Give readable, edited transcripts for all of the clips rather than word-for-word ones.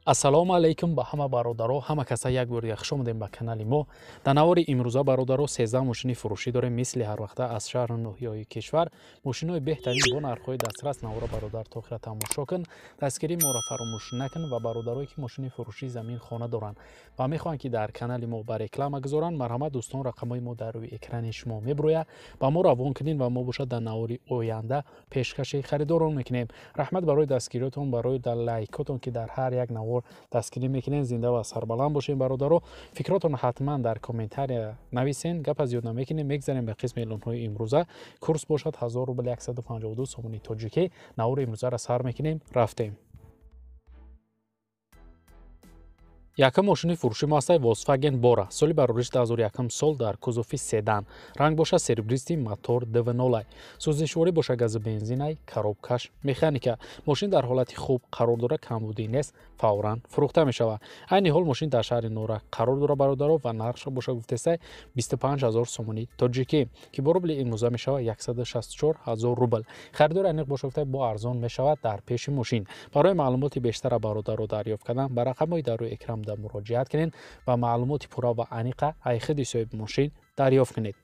Ассалому алайкум ба ҳама бародаро, ҳама каса як бор дигар хуш омадем ба канали мо. Дар навори имрӯза бародаро 13 мошини фурӯшӣ дорем, мисли ҳар вақта аз шаҳру ноҳияҳои кишвар. Мошинҳои беҳтарин бо нархҳои дастрас. Навора бародар то охира тамошо кун, дастгирии моро фаромӯш накун ва бародарое ки мошини фурӯшӣ замин хона доранд ва мехоҳанд ки дар канали мо ба реклама гузоранд, марҳамат дӯстон, рақамҳои мо дар рӯи экрани шумо меброяд, ба мо равон кунед ва мо бошад дар навори оянда пешкаши харидорон мекунем. Раҳмат барои дастгириётон, барои лайкотон ки дар ҳар як навор дастгирӣ мекунем. Зинда ва сарбаланд бошем бародаро. Фикротон ҳатман дар комментария нависен. Гапа зиёд намекунем, мегзарем ба қисми эълонҳои имрӯза. Курс бошад 1000 рубл 152 сомони тоҷикӣ. Навори имрӯзаро сар мекунем, рафтем. Якум мошини фурӯши мо ҳастаи Volkswagen Bora. Соли барориш 2001 сол дар кузови седан. Ранг боша серебристый, мотор 2.0. Сӯзишворӣ боша гази бензинай, коробкаш механика. Мошин дар ҳолати хуб қарор дора, камбудӣ нест, фавран фурӯхта мешавад. Айни ҳол мошин дар шаҳри Норак қарор дора бародаро ва нархша боша гуфтесай 25 000 сомони тоҷикӣ, ки бо рубли имрӯза мешавад 164 000 рубл. Харидори аниқ боша гуфтай бо арзон мешавад дар пеши мошин. Барои маълумоти бештара бародаро дарёфт кардан ба рақамҳои дар рӯи экран муроҷиат кунед ва маълумоти пурра ва аниқа ай худи соҳиби мошин дарёфт кунед.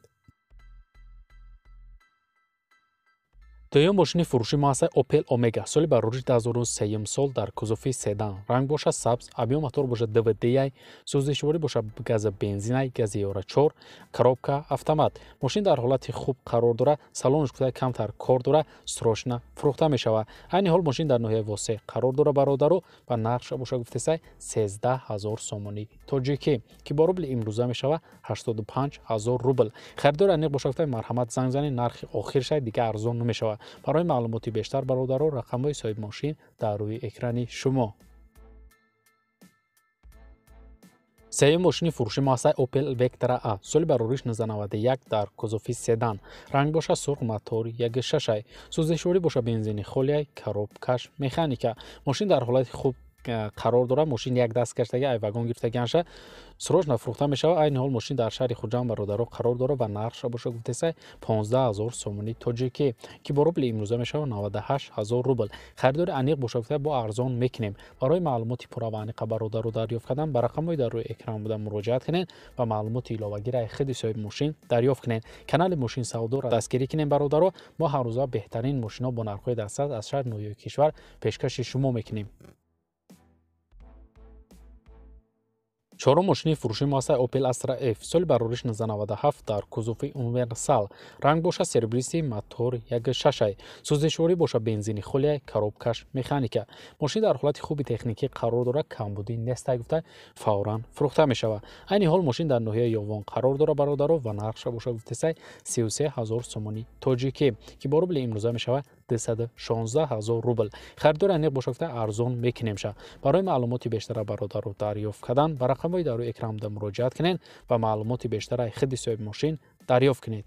Дуюм мошини фурӯши мо ҳастаи Opel Omega. Соли барориш 2003 сол дар кузови седан. Ранг боша сабз, объём мотор боша 2.D, сӯзишворӣ боша гази бензинай, гази Евро 4, коробка автомат. Мошин дар ҳолати хуб қарор дора, салонаш кутай камтар кор дора, срочно фурӯхта мешавад. Айни ҳол мошин дар ноҳияи Восеъ қарор дора бародаро ва нархша боша гуфтесай 13 000 сомони тоҷикӣ, ки бо рубли имрӯза мешавад 85 000 рубл. Харидори аниқ боша гуфтай марҳамат занг занед, нархи охир шай, дигар арзон намешавад. Барои маълумоти бештар бародаро рақамҳои соҳиби мошин дар рӯи экрани шумо. Сеюм мошини фурӯши мо ҳастаи Opel Vectra A. Соли барориш 1991 дар кузови седан. Ранг боша сурх, мотор 1.6. Сӯзишворӣ боша бензини холиай, коробкаш механика. Мошин дар ҳолати хуб қарор дорад. Мошин як даст гаштаги, ай вагон гирифтаганша, срочно фурӯхта мешавад. Айни ҳол мошин дар шаҳри Хуҷанд бародаро қарор дорад ва нархша боша гуфтесай 15 000 сомони тоҷикӣ, ки бо рубли имрӯза мешавад 98 000 рубл. Харидори аниқ боша гуфта бо арзон мекунем. Барои маълумоти пурра ва аниқа бародаро дарёфт кардан ба рақамҳои дар рӯи экран буда муроҷиат кунед ва маълумоти иловагиро ай худи соҳиби мошин дарёфт кунед. Канали Мошин Савдоро дастгирӣ кунем бародаро. Мо ҳар рӯза беҳтарин мошинҳо бо нархҳои дастрас аз шаҳр ноҳияи кишвар пешкаши шумо мекунем. Чорум мошини фурӯши мо ҳастаи Opel Astra F. Соли барориш 1997 дар кузови универсал. Ранг боша серебристый, мотор 1.6. Сӯзишворӣ боша бензини холиай, коробкаш механика. Мошин дар ҳолати хуби техникӣ қарор дорад, камбудӣ нестай гуфта фавран фурӯхта мешавад. Айни ҳол мошин дар ноҳияи Ёвон қарор дорад бародаро ва нархша боша гуфтесай 33 000 сомони тоҷикӣ, ки бо рубли имрӯза мешавад 216 000 рубл. Харидори аниқ боша гуфта арзон мекунем ша. Барои маълумоти бештара бародаро дарёфт кардан ба рақамҳои дар рӯи экран буда муроҷиат кунед ва маълумоти бештара худи соҳиби мошин дарёфт кунед.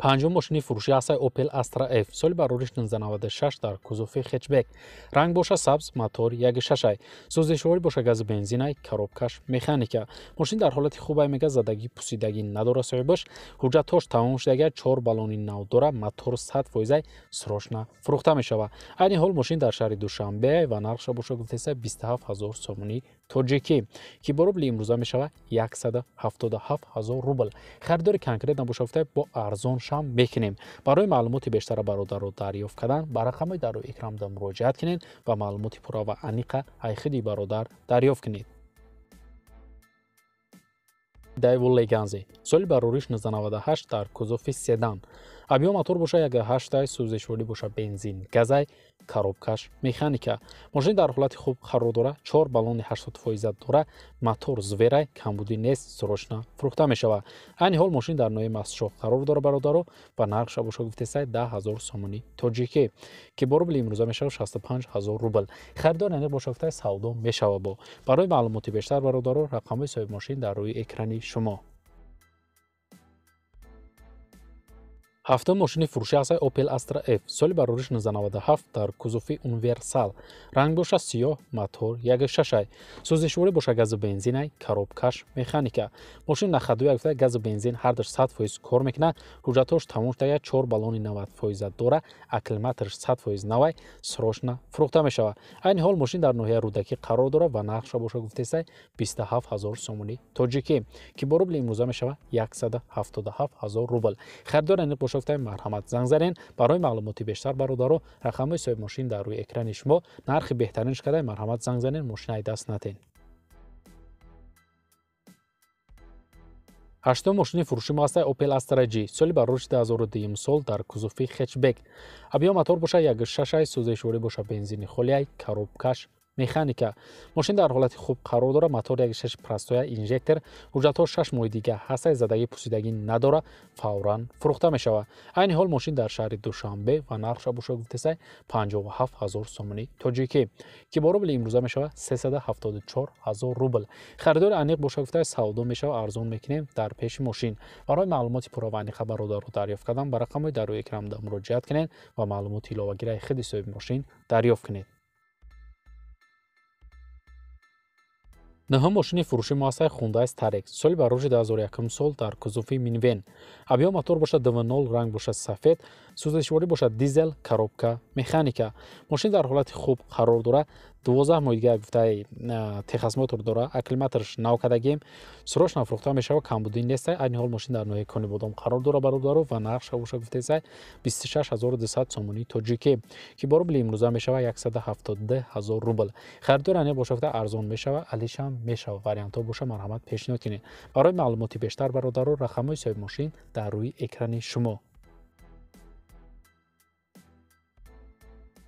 Панҷум мошини фурӯшӣ ҳастаи Opel Astra F. Соли барориш 1996 дар кузови хетчбек. Ранг боша сабз, мотор 1.6. Сӯзишворӣ боша гази бензинай, коробкаш механика. Мошин дар ҳолати хубай мега, задагӣ пусидагӣ надора соҳибаш. Ҳуҷҷатҳош тамом шудага, 4 баллони нав дора, мотор 100%, срочно фурӯхта мешавад. Айни ҳол мошин дар шаҳри Душанбе ва нархша боша гуфтеса 27 000 сомони тоҷикӣ, ки бо рубли имрӯза мешавад 177 000 рубл. Харидори конкретно боша гуфта бо арзон шам мекунем. Барои маълумоти бештара бародаро дарёфт кардан ба рақамҳои дар рӯи экран буда муроҷиат кунед ва маълумоти пурра ва аниқа ай худи бародар дарёфт кунед. Daewoo Leganza. Соли барориш 1998 дар кузови седан. Объём мотор боша 1.8, сӯзишворӣ боша бензин, газай, коробкаш механика. Мошин дар ҳолати хуб қарор дора, 4 баллони 80% дора, мотор зверай, камбудӣ нест, срочно фурӯхта мешавад. Айни ҳол мошин дар ноҳияи Мастшоҳ қарор дора бародаро ва нархша боша гуфтесай 10 000 сомони тоҷикӣ, ки бо рубли имрӯза мешавад 65 000 рубл. Харидори аниқ боша гуфтай савдо мешавад бо. Барои маълумоти бештар бародаро рақамҳои соҳиби мошин дар рӯи экрани шумо. Ҳафтум мошини фурӯшӣ ҳастад Opel Astra F, соли барориш 1997 дар кузови универсал. Ранг бошад сиёҳ, мотор 1.6. Сӯзишворӣ бошад газу бензинай, коробкаш механика. Мошин на ходу гуфта газу бензин ҳардаш 100% кор мекунад. Ҳуҷҷатҳош тамом шудага, 4 баллони 90% дора, аккумуляторш 100% навай, срочно фурӯхта мешавад. Айни ҳол мошин дар ноҳияи Рӯдакӣ қарор дорад ва нархша бошад гуфтесай 27 000 сомонӣ тоҷикӣ, ки бо рубли имрӯза мешавад 177 000 рубл. Харидор аниқ бошад гуфтаем, марҳамат занг занен. Барои маълумоти бештар бародаро рақамҳои соҳиби мошин дар рӯи экрани шумо, нархи беҳтаринш кадай, марҳамат занг занен, мошинаи даст натен. Ҳаштум мошини фурӯши мо ҳастад Opel Astra G, соли барориш 2002 сол дар кузови хэтчбек. Объём мотор бошад 1.6, сӯзишворӣ бошад бензини холиай, коробкаш механика. Мошин дар ҳолати хуб қарор дорад, мотор 1.6 простоя, инжектор, ҳуҷҷатҳо 6 моҳи дига ҳастад, задагӣ пусидагӣ надорад, фавран фурӯхта мешавад. Айни ҳол мошин дар шаҳри Душанбе ва нархша бошад гуфтесай 57 000 сомонӣ тоҷикӣ, ки бо рубли имрӯза мешавад 374 000 рубл. Харидори аниқ бошад гуфтаи савдо мешавад, арзон мекунем дар пеши мошин. Барои маълумоти пурра ва аниқ бародаро дарёфт кардан ба рақамҳои дар рӯи экран муроҷиат кунед ва маълумоти иловагираи худи соҳиби мошин дарёфт кунед. Нӯҳум мошини фурӯши мо ҳастад Hyundai Starex, соли барориши 2001 сол дар кузови минивэн. Объём мотор бошад 2.0, ранг бошад сафед, сӯзишворӣ бошад дизел, коробка механика. Мошин дар ҳолати хуб қарор дорад, 12 моҳи дига гуфтаи техосмотр дорад, аккумуляторш нав кардагим, срочно фурӯхта мешавад, камбудӣ нестай. Айни ҳол мошин дар ноҳияи Конибодом қарор дорад бародаро ва нархша бошад гуфтесай 26 200 сомонӣ тоҷикӣ, ки бо рубли имрӯза мешавад 172 000 рубл. Харидор аниқ бошад гуфта арзон мешавад, алишам мешавад. Вариантҳо боша марҳамат пешниҳод кунед. Барои маълумоти бештар бародаро рақамҳои соҳиби мошин дар рӯи экрани шумо.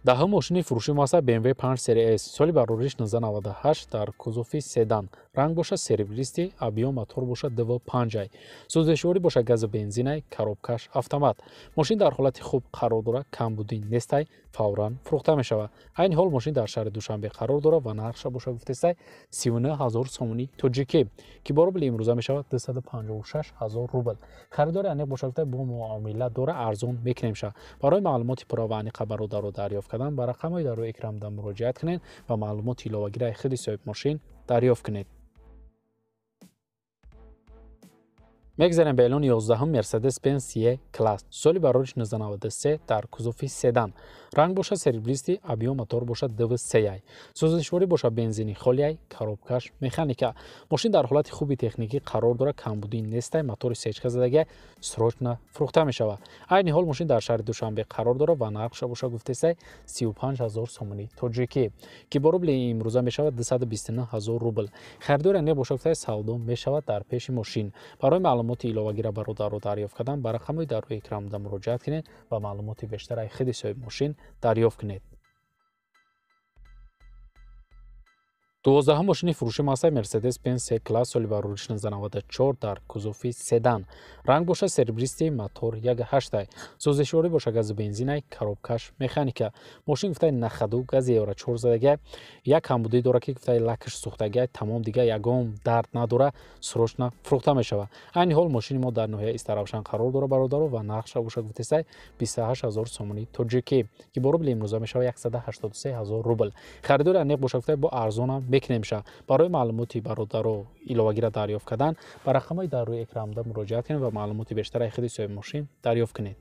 Даҳум мошини фурӯши мо ҳастад BMW 5 Serie S, соли барориш 1998 дар кузови седан. Ранг бошад серебристый, объём мотор бошад 2.5. Сӯзишворӣ бошад газу бензинай, коробкаш автомат. Мошин дар ҳолати хуб қарор дорад, камбудӣ нестай, фавран фурӯхта мешавад. Айни ҳол мошин дар шаҳри Душанбе қарор дорад ва нархша бошад гуфтесай 39 000 сомонӣ тоҷикӣ, ки бо рубли имрӯза мешавад 256 000 рубл. Харидори аниқ бошад гуфта бо муомила дора, арзон мекунем ша. Барои маълумоти пурра ва аниқ бародаро дарёфт кардан ба рақамҳои дар рӯи экран муроҷиат кунед ва маълумоти иловагираи худи соҳиби мошин дарёфт кунед. Мегзарем ба эълони 11-ум Mercedes-Benz E-Class, соли барориш 1993 дар кузови седан. Ранг бошад серебристый, объём мотор бошад 2.3. Сӯзишворӣ бошад бензини холиай, коробкаш механика. Мошин дар ҳолати хуби техникӣ қарор дорад, камбудӣ нестай, мотори сечка задагия, срочно фурӯхта мешавад. Айни ҳол мошин дар шаҳри Душанбе қарор дорад ва нархша бошад гуфтесай 35 000 сомонӣ тоҷикӣ, ки бо рубли имрӯза мешавад 229 000 рубл. Харидори аниқ бошад гуфтаи савдо мешавад дар пеши мошин. Барои маълумоти иловагира бародаро дарёфт кардан ба рақамҳои дар рӯи экран муроҷиат кунед ва маълумоти бештараи худи соҳиби мошин дарёфт кунед. 12-ум мошини фурӯши мо ҳастад Mercedes-Benz C-Class, соли барориш 1994 дар кузови седан. Ранг бошад серебристый, мотор 1.8. Сӯзишворӣ бошад газу бензинай, коробкаш механика. Мошин гуфтаи на ходу гази евро 4 задагия, як камбудӣ дорад ки гуфтаи лакаш сӯхтагия, тамом дига ягон дард надорад, срочно фурӯхта мешавад. Айни ҳол мошини мо дар ноҳияи Истаравшан қарор дорад бародаро ва нархша бошад гуфтесай 28 000 сомонӣ тоҷикӣ, ки бо рубли имрӯза мешавад 183 000 рубл. Харидори аниқ бошад гуфтаи бо арзонам мекунем ша. Барои маълумоти бародаро иловагира дарёфт кардан ба рақамҳои дар рӯи экран муроҷиат кунед ва маълумоти бештараи худи соҳиби мошин дарёфт кунед.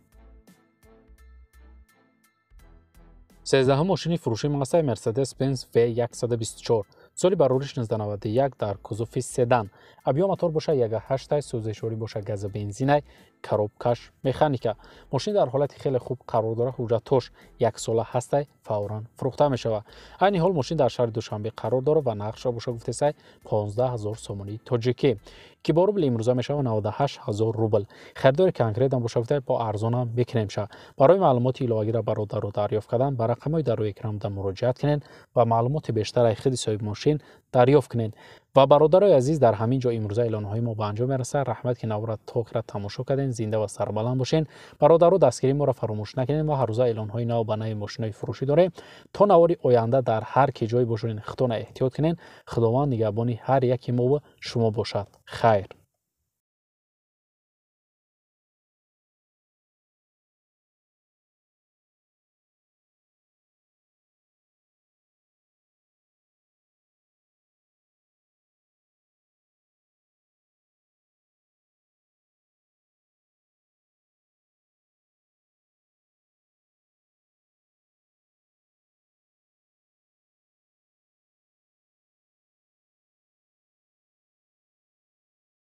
13-ум мошини фурӯши мо ҳастад Mercedes-Benz V124, соли барориш 1991 дар кузови седан. Объём мотор бошад 1.8, сӯзишворӣ бошад газу бензинай, коробкаш механика. Мошин дар ҳолати хеле хуб қарор дорад, ҳуҷҷатҳош яксола ҳастай, фавран фурӯхта мешавад. Айни ҳол мошин дар шаҳри Душанбе қарор дорад ва нархша бошад гуфтесай 15 000 сомонӣ тоҷикӣ, ки бо рубли имрӯза мешавад 98 000 рубл. Харидори конкретам бошад гуфтаи бо арзонам мекунем ша. Барои маълумоти иловагира бародаро дарёфт кардан ба рақамҳои дар рӯи экран муроҷиат кунед ва маълумоти бештараи худи соҳиби мошин дарёфт кунед. Ва бародарои азиз, дар ҳамин ҷо имрӯза эълонҳои мо ба анҷом мерасад. Раҳмат, ки навора то охира тамошо кардем. Зинда ва сарбаланд бошен. Бародаро, дастгирии моро фаромӯш накунед. Мо ҳаррӯза эълонҳои нав ба нави мошинои фурӯшӣ дорем. То навори оянда дар ҳар ки ҷое бошед, худтона эҳтиёт кунед. Худованд нигаҳбони ҳар яки мову шумо бошад. Хайр.